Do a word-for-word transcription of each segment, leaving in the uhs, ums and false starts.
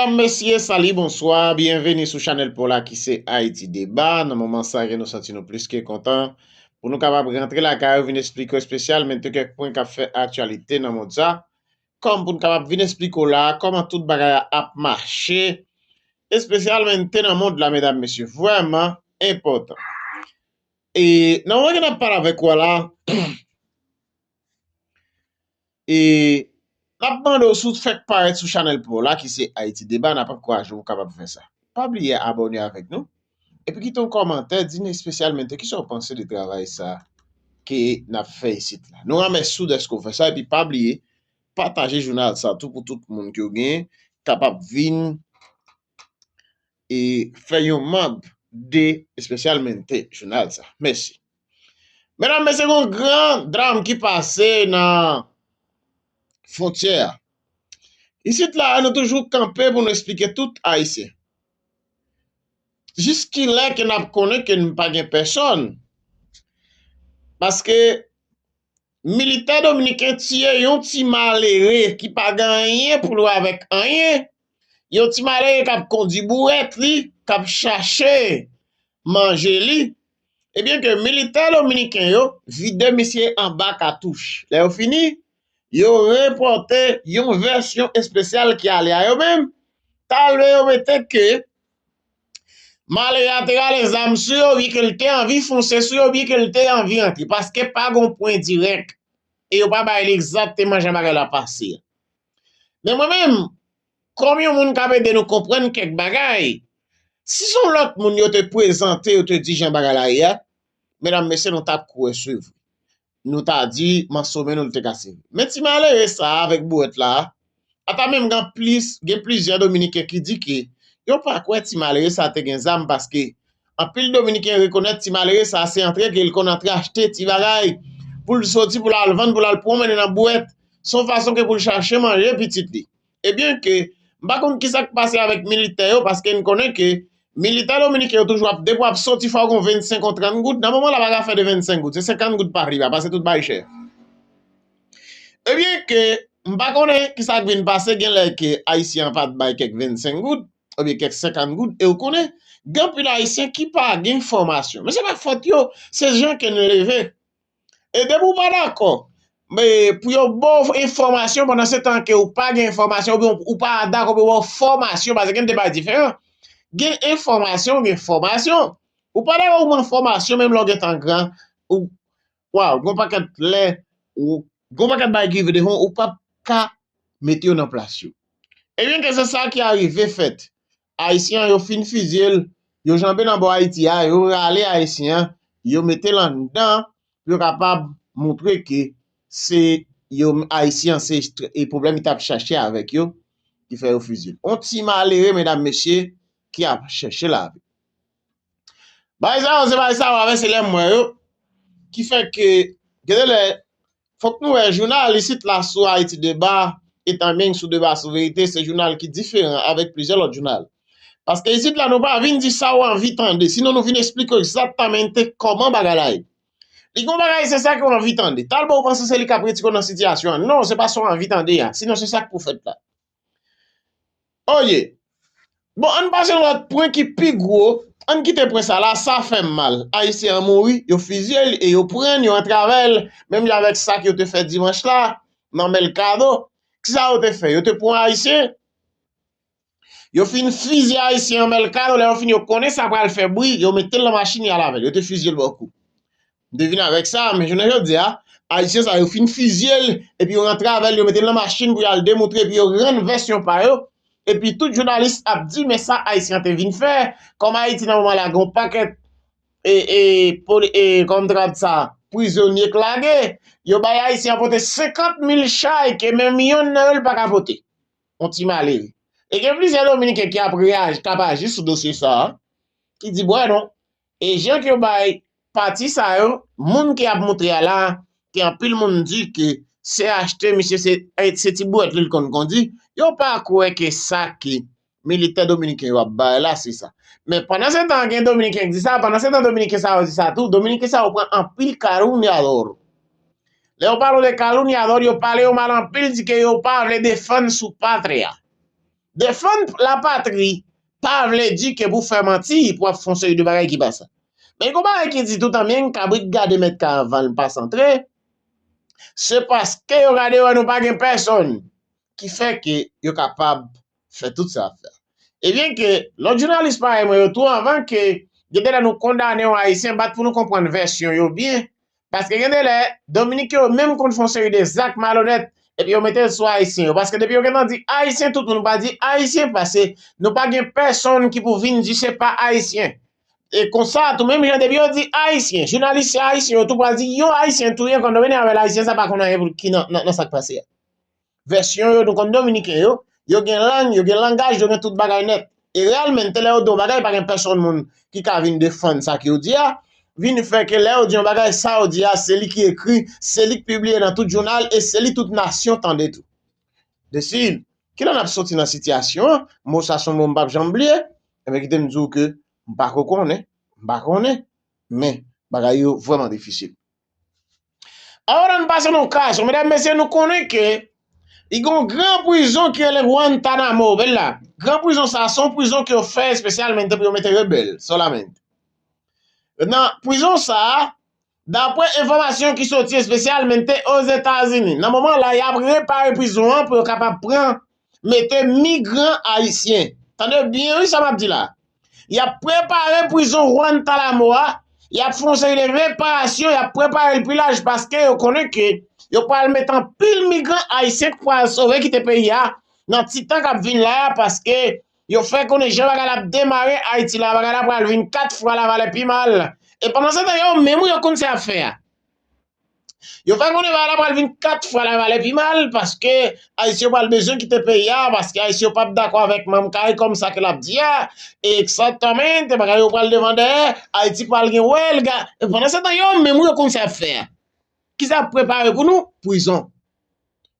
Medam, mesye, sali, bonswa, byenveni sou chanèl pa w la ki se Ayiti Deba. Nan moman sa ke nou santi nou plis ke kontan pou nou kapab rantre lakay ou vin esplike w espesyalmente kèk pwen k ap fè aktyalite nan mond sa. Kòm pou n kapab vin esplike w la kòman tout bagay la ap mache, espesyalmente nan mond la, medam, mesye, vrèman enpòtan. E nan moman ke n ap pale avèk ou a la, e n ap mande w si w fèk parèt sou chanèl pa w la ki se Ayiti Deba, n ap ankouraje w kapab fè sa. Pa bliye abòne avèk nou. Epi kite yon kòmantè, di n espesyalmente kisa w panse de travay sa ke n ap fè isit la. Nou remèsye w dèske w fè sa, epi pa bliye pataje jounal sa tou pou tout moun ke w genyen kapab vin e fè yon manm de espesyalmente jounal sa. Mèsi. Medam, mesye, gen yon gran dram ki pase nan fwontyè a. Isit la, nou toujou kanpe pou nou esplike tout Ayisyen. Jiskilè ke n ap konnen ke n pa gen pèsòn? Paske militè dominiken tiye yon ti malere ki pa gen anyen pou l wè avèk anyen, yon ti malere k ap kondi bouwèt li, k ap chache manje li, ebyen ke militè dominiken yo vide misye anba katouch. Lè yo fini, yo repòte yon vèsyon espesyal ki ale a yo menm. Talè yo mete ke malere a te rale zam sou yo, byen ke l te anvi fonse sou yo, byen ke l te anvi antre, paske pa gen pwen dirèk. E yo pa bay li egzakteman jan bagay la pase a. Men mwen menm, kòm yon moun k ap ede nou konprann kèk bagay, si se yon lòt moun yo te prezante, yo te di jan bagay la ye a, medam, mesye, nou t ap kwè se vre. Nou ta di, mansonmen nou, l te ka se vre. Men ti malere sa a avèk bouwèt la a, ata menm gen plis, gen plizyè dominiken ki di ke yo pa kwè ti malere sa a te gen zam, paske anpil dominiken rekonèt ti malere sa a se antre ke l konn antre achte ti bagay pou l soti, pou l al vann, pou l al pwonmennen nan bouwèt. Se yon fason ke pou l chache manje pitit li. Ebyen ke, m pa konn kisa k pase avèk militè yo, paske n konnen ke militè dominiken yo toujou ap, depi w ap soti, fò w gen vennsenk ou trant goud. Nan moman la, pa ka fè de vennsenk goud, se senkant goud pa pli ba, paske tout bagay chè. Ebyen ke, m pa konnen kisa k vin pase, genlè ke Ayisyen an pa t bay kèk vennsenk goud, oubyen kèk senkant goud, e w konnen, gen anpil Ayisyen ki pa gen fòmasyon. Men se pa fòt yo, se jan ke n leve. E depi w pa dakò, men pou yo ba w enfòmasyon pandan se tan ke w pa gen enfòmasyon, oubyen w pa dakò pou yo ba w fòmasyon, paske gen de bagay diferan. Gen enfòmasyon, gen fòmasyon. Ou pa dakò ou pran fòmasyon, menm lè w gentan gran, ou, waw, gon pakèt lè, ou, gon pakèt bagay ki rive devan w, ou p ap ka mete yo nan plas yo. Ebyen ke se sa ki arive fèt. Ayisyen an, yo fin fizye l, yo janbe nan bò Ayiti a, yo rale Ayisyen an, yo mete l anndan, pou yo kapab montre ke se yo, Ayisyen an, se e pwoblèm li t ap chache avèk yo, ki fè yo fizye l. On ti malere, medam, mesye, ki ap chèche lavi. Bagay sa yo, se bagay sa yo, avè se lè m wè yo, ki fè ke, gen de lè, fòk nou wè jounal isit la sou Ayiti Deba, etan menm sou Deba sou Verite, se jounal ki diferan avèk plizyè lòt jounal. Paske isit la, nou pa vin di sa w anvi tande, sinon nou vin esplike w egzaktamente kòman bagay la ye. Li gon bagay, se sa ke w anvi tande. Talbè ou panse se li k ap retire w nan sitiyasyon an. Non, se pa sa w anvi tande a, sinon se sa k pou fèt la. Oye. Bon, ann pase yon lòt pwen ki pi gwo. Ann kite pwen sa la, sa fè m mal. Ayisyen an mouri, yo fizye l e yo pran l, yo antre avè l, menm jan avèk sa ke yo te fè dimanch la, nan Mèlkado. Kisa yo te fè? Yo te pran Ayisyen, yo fin fizye Ayisyen an Mèlkado, lè yo fini, yo konnen sa pral fè bri, yo mete l nan machin, y al avè l. Yo te fizye l bòkou. M te vin avèk sa, men jounen jodi a, Ayisyen sa yo fin fizye l, epi yo rantre avè l, yo mete l nan machin pou y al demontre, epi yo rann vèsyon pa yo. Epi tout jounalis ap di, men sa Ayisyen an te vin fè, kòm Ayiti nan moman la, gen yon pakèt, e, e, poli-, e, kòm trad sa, prizonye k lage, yo bay Ayisyen an pote senkant mil chay ke menm yonn nan yo l pa ka pote. On ti malere. E gen plizyè Dominiken ki ap reyaji, k ap aji sou dosye sa a, ki di, bwè non, e jan ke yo bay pati sa yo, moun ke y ap montre a la, ke anpil moun di ke se achte misye, se, se ti bwèt li l konn kondi, yo pa kwè ke sa ke militè dominiken yo ap bay la, se sa. Men pandan se tan, gen Dominiken k di sa, pandan se tan, Dominiken sa yo di sa tou, Dominiken sa yo pran anpil calumniador. Lè yo pale w de calumniador, yo pale yo mal anpil, di ke yo pa vle defann sou patri a. Defann lapatri pa vle di ke pou fè manti, pou ap fè yon seri de bagay ki pa sa. Men gon bagay ki di tout an myen, kabrit gade mèt kay avan l pa santre, se paske yo gade wè nou pa gen pèsonn ki fè ke yo kapab fè tout sa y ap fè. Ebyen ke lòt jounalis parèy mwen yo tou, anvan ke gen de lè nou kondane yon Ayisyen, bat pou nou konprann vèsyon yo byen. Paske gen de lè, Dominiken yo menm konn fè yon seri de zak malonèt, epi yo mete l sou Ayisyen yo. Paske depi yo gentan di Ayisyen, tout moun pral di Ayisyen, paske nou pa gen pèsonn ki pou vin di se pa Ayisyen. E konsa, tou menm jan, depi yo di Ayisyen, jounalis se Ayisyen, yo tou pral di yon Ayisyen touye yon kondòminyòm avèl, Ayisyen sa pa konn anyen pou ki nan, nan, nan sa k pase a. Vèsyon yo, nou konn Dominiken yo, yo gen lang, yo gen langaj, yo gen tout bagay nèt. E reyèlman, te lè yo di yon bagay, pa gen pèsonn moun ki ka vin defann sa ke yo di a, vin fè ke lè yo di yon bagay, sa yo di a, se li ki ekri, se li ki pibliye nan tout jounal, e se li tout nasyon tande tou. Desil, kilè n ap soti nan sitiyasyon an? Mo sa se yon mo m p ap janm bliye. Ebyen, kite m di w ke m pa ko konnen, m pa konnen, men bagay yo vrèman difisil. Avan n pase nan okazyon, medam, mesye, nou konnen ke li gen yon gran prizon ki rele Guantanamo, bella. Gran prizon sa, se yon prizon ke yo fè espesyalmente pou yo mete rebèl, solamente. Nan prizon sa, dapre enfòmasyon ki soti espesyalmente Ozetazini, nan moman la, y ap repare prizon an pou yo kapab pran, mete migran ayisyen. Tande byen, wi, sa m ap di la. Y ap prepare prizon Guantanamo a, y ap fè yon seri de reparasyon, y ap prepare l pi laj paske yo konnen ke yo pral mete anpil migran ayisyen ki pral sove kite peyi a nan ti tan k ap vin la a, paske yo fè konnen jan bagay la ap demare Ayiti la, bagay la pral vin kat fwa lavalè pi mal. E pandan se tan, yo menm yo konn sa y ap fè a. Yo fè konnen bagay la pral vin kat fwa lavalè pi mal, paske Ayisyen yo pral bezwen kite peyi a, paske Ayisyen yo p ap dakò avèk manm CARICOM sa ke l ap di a, e egzakteman, te bagay yo pral devan dèyè, Ayiti pral gen wèlga. E pandan se tan, yo menm yo konn sa y ap fè a. Ki sa y ap prepare pou nou? Prizon.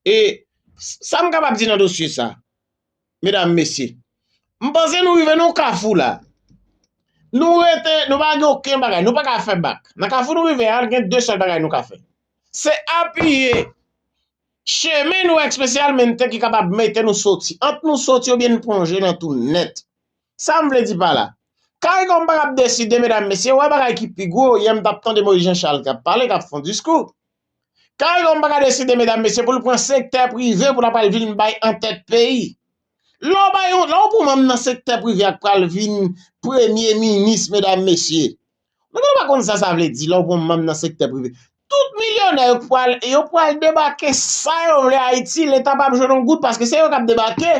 E sa m kapab di nan dosye sa, medam, mesye, m panse nou rive nan yon kafou la. Nou rete, nou pa gen okenn bagay, nou pa ka fè bak. Nan kafou nou rive a, gen de sèl bagay nou ka fè. Se apiye chemen nou espesyalmente ki kapab mete nou soti, ant nou soti oubyen n plonje nan twou nèt. Sa m vle di pa la? CARICOM pa kab deside, medam, mesye, wè bagay ki pi gwo, yè m t ap tande Moïse Jean Charles k ap pale, k ap fè yon diskou. CARICOM pa ka deside, medam, mesye, pou l pran sektè prive pou l ap al vin bay an tèt peyi. Lè w bay yon, lè w pran manm nan sektè prive a k pral vin premye minis, medam, mesye, nou pa konn sa sa vle di lè w pran manm nan sektè prive. Tout milyonè yo pral, yo pral debake sa yo vle Ayiti, Leta p ap jwenn yon goud paske se yo k ap debake.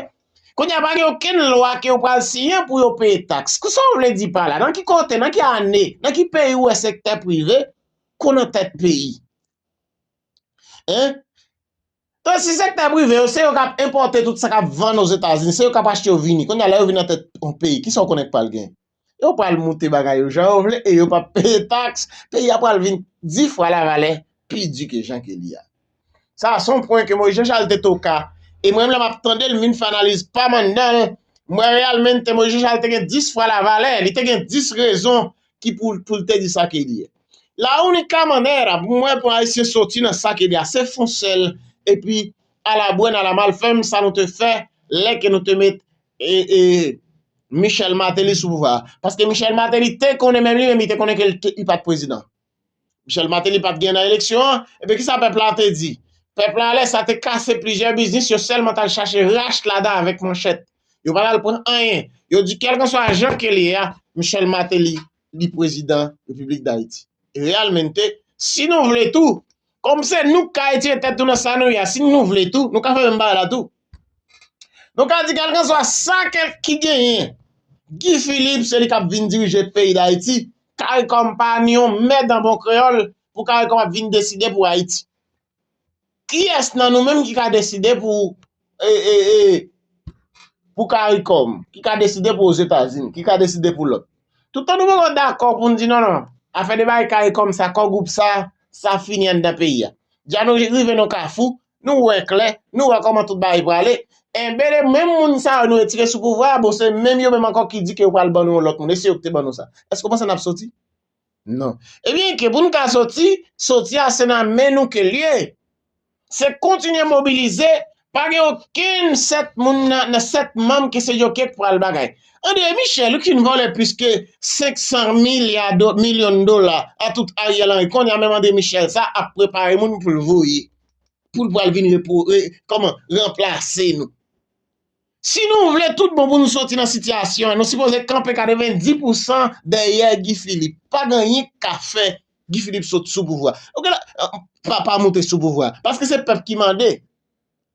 Kounye a pa gen okenn lwa ke yo pral siyen pou yo peye taks. Sa w vle di pa la? Nan ki kote, nan ki ane, nan ki peyi w wè sektè prive konn an tèt peyi? Hein? Tansi sektè prive yo, se yo k ap enpòte tout sa k ap vann Ozetazini, se yo k ap achte yo vini. Kounye a, lè yo vin nan tèt yon peyi, kisa w konnen k pral gen? Yo pral moute bagay yo jan yo vle e yo p ap peye taks. Peyi a pral vin dis fwa lavalè pi di ke jan ke li a. Sa a se yon pwen ke Moïse Jean Charles te toka. E mwen menm lè m ap tande l, m vin fè analiz pa m anndan l, m wè reyèlman te Moïse Jean Charles te gen dis fwa lavalè, li te gen dis rezon ki pou, pou l te di sa ke li ye. La única manera pou mwen pou Ayisyen soti nan sa ke li a, se fè yon sèl, epi a la bwèn, a la malfèm, sa nou te fè lè ke nou te met e, e, Michel Martelly sou pouvwa a. Paske Michel Martelly te konnen menm li menm, li te konnen ke li te, li pa t prezidan. Michel Martelly pa t gen nan eleksyon an. Ebyen, kisa pèp la te di? Pèp la, lè sa, te kase plizyè biznis, yo sèlman t al chache rach ladan avèk manchèt. Yo pa t al pran anyen. Yo di, kèlkanswa jan ke li ye a, Michel Martelly, li prezidan Repiblik Dayiti. E reyèlman, si nou vle tou, kòm se nou k ka retire tèt nou nan sa nou ye a, si nou vle tou, nou ka fè menm bagay la tou. Nou ka di, kèlkanswa sa kèl ki genyen, Guy Philippe, se li k ap vin dirije peyi Dayiti. CARICOM pa ni yon mèd an bon kreyòl pou CARICOM ap vin deside pou Ayiti. Kiyès nan nou menm ki ka deside pou, e, e, e, pou CARICOM, ki ka deside pou Ozetazini, ki ka deside pou lòt? Toutan nou poko dakò pou n di non, non, afè de bagay CARICOM sa, kò gwoup sa, sa fini anndan peyi a. Dja nou rive nan kafou, nou wè klè, nou wè kòman tout bagay prale. Enben, menm moun sa yo nou retire sou pouvwa a, bon, se menm yo menm ankò ki di ke yo pral ban nou yon lòt moun. E se yo ki te ban nou sa. Èske w panse n ap soti? Non. Ebyen, ke pou n ka soti, soti a se nan men nou ke l ye. Se kontinye mobilize Pa gen okenn sèt moun nan, nan sèt manm ke se yo ki pral bagay. André Michel, ou ki vin vòlè plis ke senk san milya do, milyon dola a tout Ariel Henry. Kounye a menm André Michel sa ap prepare moun pou l voye. Pou l pral vin repo, re, kòman, ranplase nou. Si nou vle tout bon pou nou soti nan sitiyasyon an, nou sipoze kanpe katrevenndis pousan dèyè Guy Philippe. Pa gen anyen k ka fè Guy Philippe sot sou pouvwa. Oke la, papa moute sou pouvwa. Paske se pèp ki mande.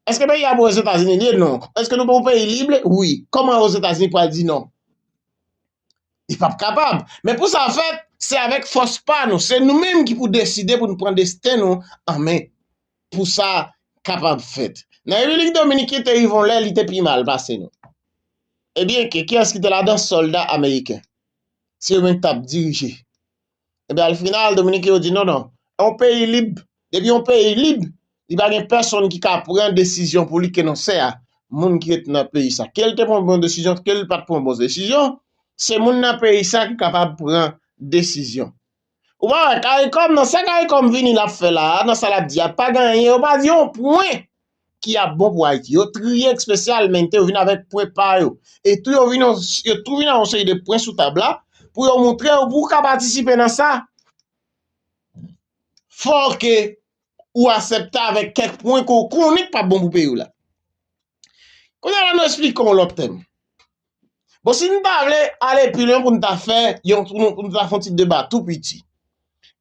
Èske peyi a pou Ozetazini li ye? Non. Èske nou pou yon peyi lib? Wi. Kòman Ozetazini pral di non? Li p ap kapab. Men pou sa fèt, se avèk fòs pa nou. Se nou menm ki pou deside pou nou pran desten nou an men. Pou sa kapab fèt. Nan Repiblik Dominiken te rive yon lè li te pi mal pase nou. Ebyen, ke, kiyès ki te ladan? Sòlda ameriken. Se yo menm ki t ap dirije. Ebyen, al final, Dominiken yo di non, non. Yon peyi lib, depi yon peyi lib, li pa gen pèsonn ki ka pran desizyon pou li ke non sè a, moun ki ret nan peyi sa. Ke l te pran bon desizyon, ke l pa t pran bon desizyon, se moun nan peyi sa ki kapab pran desizyon. Ou pa wè, Caricom, nan sa Caricom vini l ap fè la a, nan sa l ap di a, pa gen anyen, yo pa di yon pwen ki ap bon pou Ayiti. Yo triye espesyalmente, yo vin avèk pwen pa yo. E tou yo vin, yo tou vin ak yon seri de pwen sou tab la, pou yo montre w, pou w ka patisipe nan sa, fò ke ou aksepte avèk kèk pwen ke w konnen k p ap bon pou peyi w la. Kounye a la, nou esplike w lòt tèm. Bon, si n ta vle ale pi lwen pou n ta fè yon, pou n ta fè yon ti deba tou piti.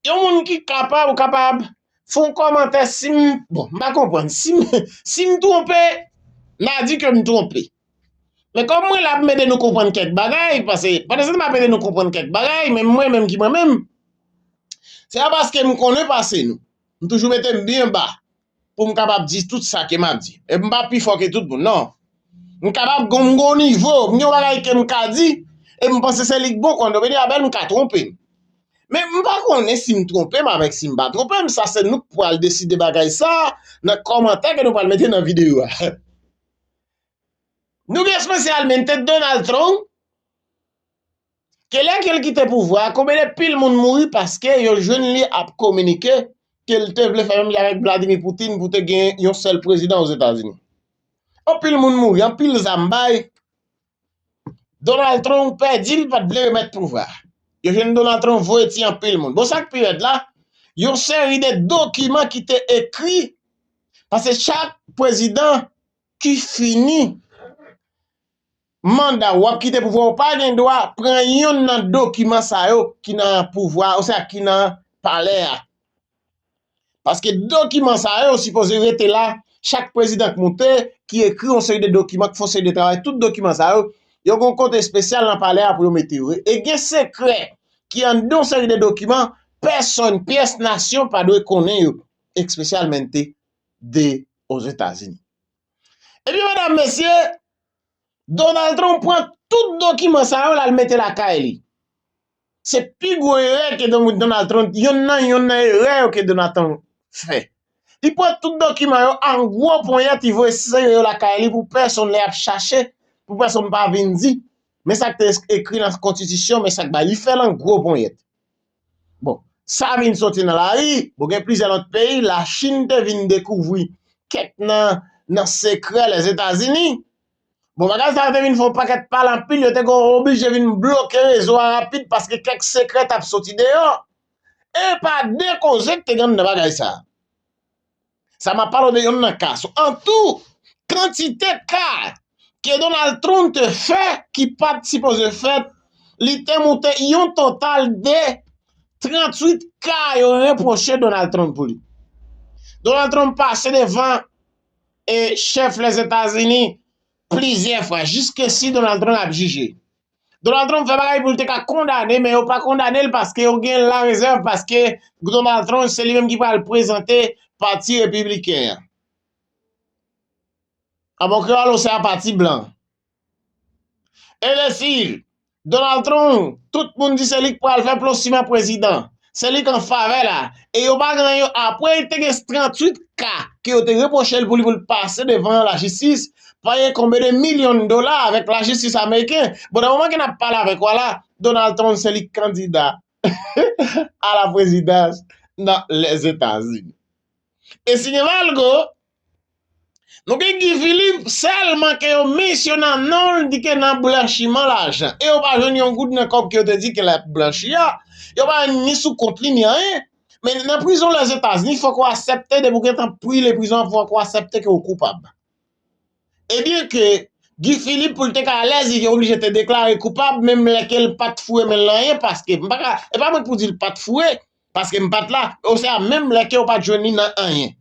Yon moun ki kapab, ou kapab fè yon kòmantè si m, bon, m pa konprann. Si m, si m twonpe, n a di ke m twonpe. Men kòm mwen la pou m ede nou konprann kèk bagay, paske pandan se tan m ap ede nou konprann kèk bagay, men mwen menm ki mwen menm, se pa paske m konnen pase nou. M toujou mete m byen ba pou m kapab di tout sa ke m ap di. E m pa pi fò ke tout moun, non. M kapab gon, m gon nivo, m gen yon bagay ke m ka di, e m panse se li k bon, kòm Dominique Abel, m ka twonpe m. Men m pa konnen si m twonpe m avèk si m pa twonpe m, sa se nou k pral deside bagay sa nan kòmantè ke nou pral mete nan videyo a. Nou gen espesyalmente Donald Trump, ke lè ke l kite pouvwa a, konbyen de pil moun mouri paske yo jwenn li ap kominike ke l te vle fè menm jan avèk Vladimir Putin pou te gen yon sèl prezidan Ozetazini. Anpil moun mouri, anpil zam bay. Donald Trump pèdi, li pa t vle remèt pouvwa a. Yo jwenn Donald Trump voye tiye anpil moun. Bon, sa k pi rèd la, yon seri de dokiman ki te ekri, paske chak prezidan ki fini manda w ap kite pouvwa, ou pa gen dwa pran yonn nan dokiman sa yo ki nan pouvwa, oswa ki nan palè a. Paske dokiman sa yo sipoze rete la, chak prezidan k moute, ki ekri yon seri de dokiman, ki fè yon seri de travay, tout dokiman sa yo, yo gen yon kote espesyal nan palè a pou yo mete yo. E gen sekrè ki anndan yon seri de dokiman, pèsonn, pyès nasyon pa dwe konnen yo, espesyalmente de Ozetazini. Ebyen, medam, mesye, Donald Trump pran tout dokiman sa yo, l al mete lakay li. Se pi gwo erè ke Don-, Donald Trump, yonn nan, yonn nan erè yo ke Donald Trump fè. Li pran tout dokiman yo an gwo ponyèt, li voye sere yo lakay li pou pèsonn lè y ap chache, pou pèsonn pa vin di, men sa k te ekri nan konstitisyon, men sa k bay, li fè l an gwo ponyèt. Bon, sa vin soti nan lari, bon, gen plizyè lòt peyi, Lachin te vin dekouvri kèk nan, nan sekrè Lèzetazini. Bon, bagay sa yo te vin fè yon pakèt pale anpil, yo te gen oblije vin bloke rezo a rapid paske kèk sekrè t ap soti deyò. E pa de koze k te gen nan bagay sa. Sa m ap pale w de yonn nan ka. So, an tou, kantite ka ke Donald Trump te fè ki pa t sipoze fèt, li te moute yon total de tranntuit ka yo repwoche Donald Trump pou li. Donald Trump pase devan e chèf Lèzetazini plizyè fwa, jiske si Donald Trump ap jije. Donald Trump fè bagay pou l te ka kondane, men yo pa kondane l paske yo gen larezèv, paske Donald Trump se li menm ki pral prezante Pati Repibliken an. An bon kreyòl, se a Pati Blan. Enbesil, Donald Trump, tout moun di se li k pral fè plon siman prezidan. Se li k an favè la. E yo pa gen anyen, apre te gen tranntuit ka ke yo te repwoche l pou li, pou l pase devan lajistis, peye konbyen de milyon dola avèk lajistis ameriken. Bon, nan moman ke n ap pale avèk w la, Donald Trump se li k kandida a la prezidans nan Lèzetazini. E si gen malgo, Nou gen Guy Philippe sèlman ke yo mansyone non l, di ke nan blanchiman lajan. E yo pa jwenn yon goud nan kòb ke yo te di ke l ap blanchi a. Yo pa jwenn ni sou kont li ni anyen. Men nan prizon Lèzetazini, fòk ou aksepte, depi ou gentan pile prizon an, fòk ou aksepte ke ou koupab. Ebyen ke Guy Philippe, pou l te ka alèz, li te oblije te deklare koupab, menm lè ke l pa t foure men l nan anyen, paske m pa ka, e pa mwen k pou di l pa t foure, paske m pa t la, oswa menm lè ke yo pa t jwenn li nan anyen.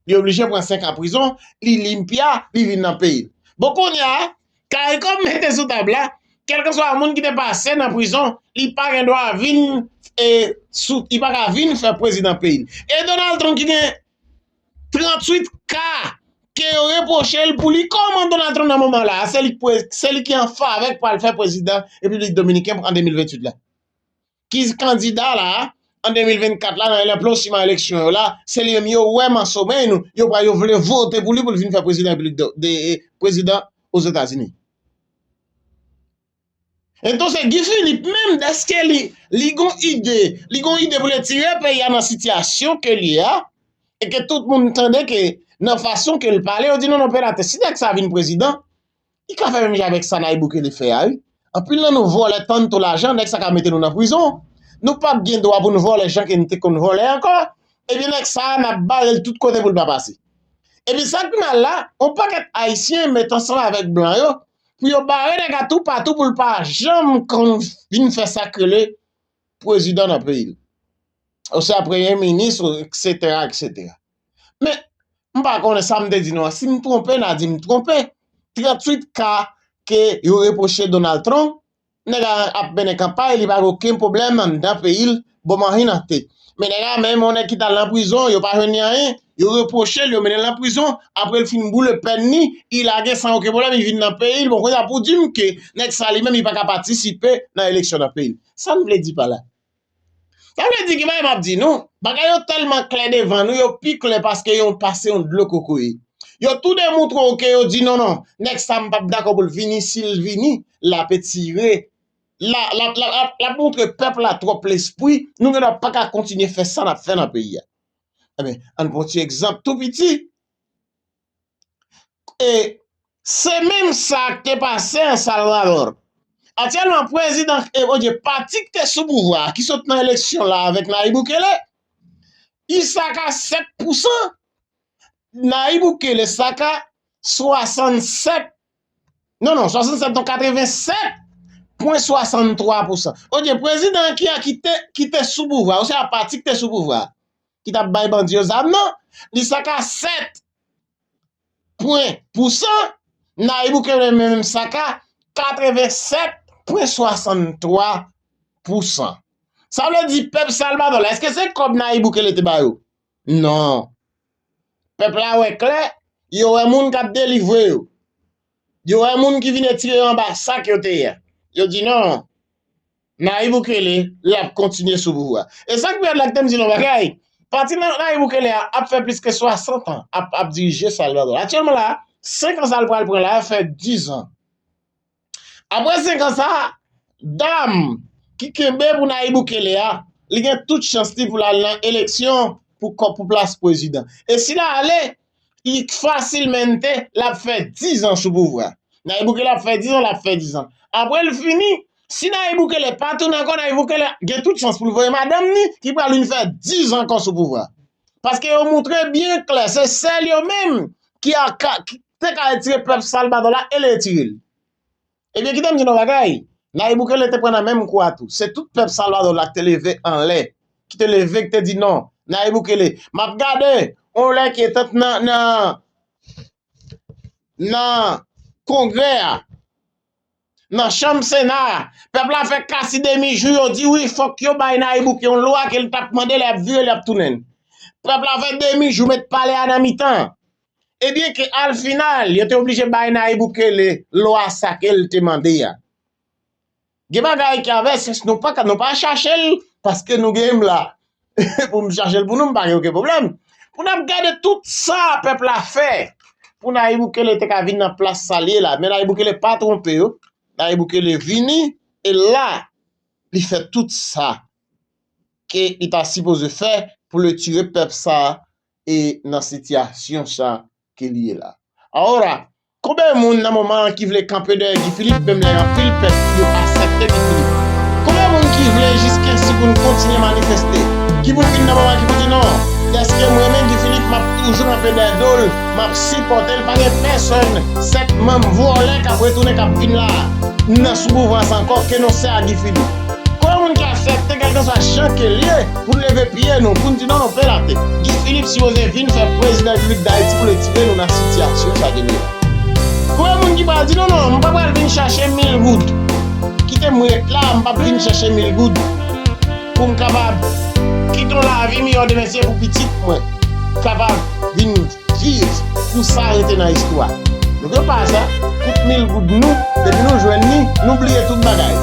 Li oblije pran senk an prizon, li limpia, li vin nan peyi l. Bon, kounye a, CARICOM mete sou tab la, kèlkeswa moun ki te pase nan prizon, li pa gen dwa vin, e, sou, li pa ka vin fè prezidan peyi l. E Donald Trump ki gen tranntuit ka ke yo repwoche l pou li, kòman Donald Trump nan moman la, se li ki pre-, se li ki an favè k pral fè prezidan Repiblik Dominikèn an de mil venntuit la. Ki kandida la, an de mil vennkat la, nan lanplosman eleksyon yo la, se li menm yo wè masomen nou, yo pral, yo vle vote pou li pou l vin fè prezidan Repiblik de, de, prezidan Ozetazini. Entonces, Guy Philippe menm, dèske li, li gon ide, li gon ide pou l retire peyi a nan sitiyasyon ke l ye a, e ke tout moun tande ke nan fason ke l pale, yo di non, non, Penatè, si nèg sa vin prezidan, li ka fè menm jan avèk sa Nayib Bukele fè a, wi. Anpil nan nou vòlè tanto lajan, nèg sa ka mete nou nan prizon. Nou p ap gen dwa pou n vòlè jan ke n te konn vòlè ankò. Ebyen, nèg sa a, n ap bare l tout kote pou l pa pase. Epi sa k pi mal la, yon pakèt Ayisyen met ansanm avèk blan yo, pou yo bare nèg a toupatou pou l pa janm konn vin fè sa k rele prezidan nan peyi l. Oswa premye minis, etsetera, etsetera. Men, m pa konnen sa m te di nou an. Si m twonpe, n a di m twonpe. Tranntuit ka ke yo repwoche Donald Trump, nèg la ap mennen kanpay, li pa gen okenn pwoblèm anndan peyi l, bon manhin nan te. Men nèg la menm, yon nèg ki t al nan prizon, yo pa jwenn li anyen, yo repwoche l, yo mennen l nan prizon, apre l fin boule pèn li, li lage san okenn pwoblèm, li vin nan peyi l. Bon, kounye a pou di m ke nèg sa li menm, li pa ka patisipe nan eleksyon nan peyi l. Sa m vle di pa la? Sa vle di ki bagay m ap di nou, bagay yo tèlman klè devan nou, yo pi klè paske yo pase yon dlo kokoye. Yo tou de moutre w ke yo di non, non, nèg sa m p ap dakò pou l vini, si l vini, l ap etire. L a, l ap, l ap, l ap, l ap moutre pèp la twòp lespri, nou gendwa pa ka kontinye fè sa n ap fè nan peyi a. Ebyen, ann pran ti egzanp tou piti. E se menm sa k te pase an Salvador. Aktyèlman, prezidan, e, Bondye, pati k te sou pouvwa a, ki sot nan eleksyon la avèk Nayib Bukele, li saka sèt pousan. Nayib Bukele saka swasannsèt, non, non, swasannsèt, non, katrevennsèt pwen swasanntwa pousan. Bondye, prezidan ki a ki te, ki te sou pouvwa, oswa pati k te sou pouvwa, ki t ap bay bandi yo zam nan, li saka sèt pwen pousan, Nayib Bukele menm saka katrevennsèt pwen swasanntwa pousan. Sa vle di pèp Salvador la, èske se kòb Nayib Bukele te ba yo? Non. Pèp la wè klè, yo wè moun k ap delivre yo. Yo wè moun ki vin etire yo anba sak yo te ye a. Yo di non. Nayib Bukele, l ap kontinye sou pouvwa. E sa k pi rèd la, kite m di nou yon bagay. Pati Nayib Bukele a ap fè plis ke swasant an ap, ap dirije Salvador. Aktyèlman la, senk an sa l pral pran la, fè diz an. Apre senk an sa, dam ki kenbe pou Nayib Bukele a, li gen tout chans li pou l al nan eleksyon pou kò, pou plas prezidan. E si l ale, li fasilmente, l ap fè diz an sou pouvwa. Nayib Bukele ap fè diz an, l ap fè diz an. Apre l fini, si Nayib Bukele pa tounen ankò, Nayib Bukele gen tout chans pou l voye madanm ni, ki pral vin fè diz an ankò sou pouvwa. Paske yo moutre byen klè, se sèl yo menm ki a ka, ki te ka retire pèp Salvador la e l retire l. Ebyen, kite m di nou yon bagay. Nayib Bukele te pran nan menm kou a tou. Se tout pèp Salvador la ki te leve anlè, ki te leve, ki te di non. Nayib Bukele, m ap gade, on lè ki etant nan, nan, nan Kongrè a, nan chanm Sena a, pèp la fè kasi demi jou, yo di wi, fòk yo bay Nayib Bukele yon lwa ke l t ap mande, l ap vire, l ap tounen. Pèp la fè demi jou, met palè a nan mitan. Ebyen ke al final, yo te oblije bay Nayib Bukele lwa sa ke l te mande a. Gen bagay ki avè sans, nou pa ka, nou pa chache l, paske nou gen m la. Pou m chache l pou nou, m pa gen okenn pwoblèm. Pou n ap gade tout sa pèp la fè, pou Nayib Bukele te ka vin nan plas sa l ye la. Men Nayib Bukele pa twonpe yo. Nayib Bukele vini, e la, li fè tout sa ke li ta sipoze fè pou l retire pèp sa e nan sitiyasyon sa ke li ye la. Ahora, konbyen moun nan moman an ki vle kanpe dèyè Guy Philippe, menm lè anpil pèp yo aksepte Guy Philippe? Konbyen moun ki vle jiskesi pou n kontinye manifeste? Ki pou vin nan moman ki pou di non, dèske m renmen Guy Philippe, m ap toujou kanpe dèyè do l, m ap sipòte l, pa gen pèsonn, sèt manm vòlè k ap retounen k ap vin la nan sou pouvwa sa ankò ke non se a Guy Philippe. Konbyen moun ki aksepte kèlkeswa jan ke l ye pou n leve pye nou, pou n di non, non, pe late. Guy Philippe sipoze vin fè prezidan Repiblik Dayiti pou l retire nou nan sitiyasyon sa ke nou ye. Konbyen moun ki pral di non, non, m pa pral vin chache mil goud. Kite m ret la, m p ap vin chache mil goud pou m kapab kite yon lavi miyò demen se pou pitit mwen kapab vin viv pou sa rete nan istwa. Nou gen pa sa, tout mil goud nou, depi nou jwenn li, nou bliye tout bagay.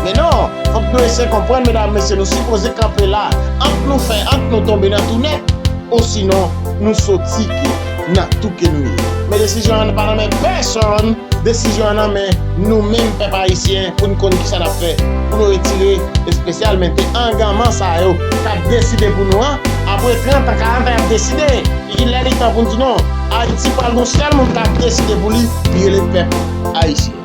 Men non, fòk nou eseye konprann, medam, mesye, nou sipoze kanpe la, ant nou fè, ant nou tonbe nan tou nèt, osinon nou soti ke nan tou ke nou ye. Men desizyon an pa nan men pèsonn, desizyon an nan men nou menm pèp ayisyen pou n konn kisa n ap fè pou nou retire espesyalmente anganman sa yo k ap deside pou nou an. Apre trant an, karant an, y ap deside. Li lè li tan pou n di non. Ayiti pral gon sèl moun k ap deside pou li, li rele pèp ayisyen.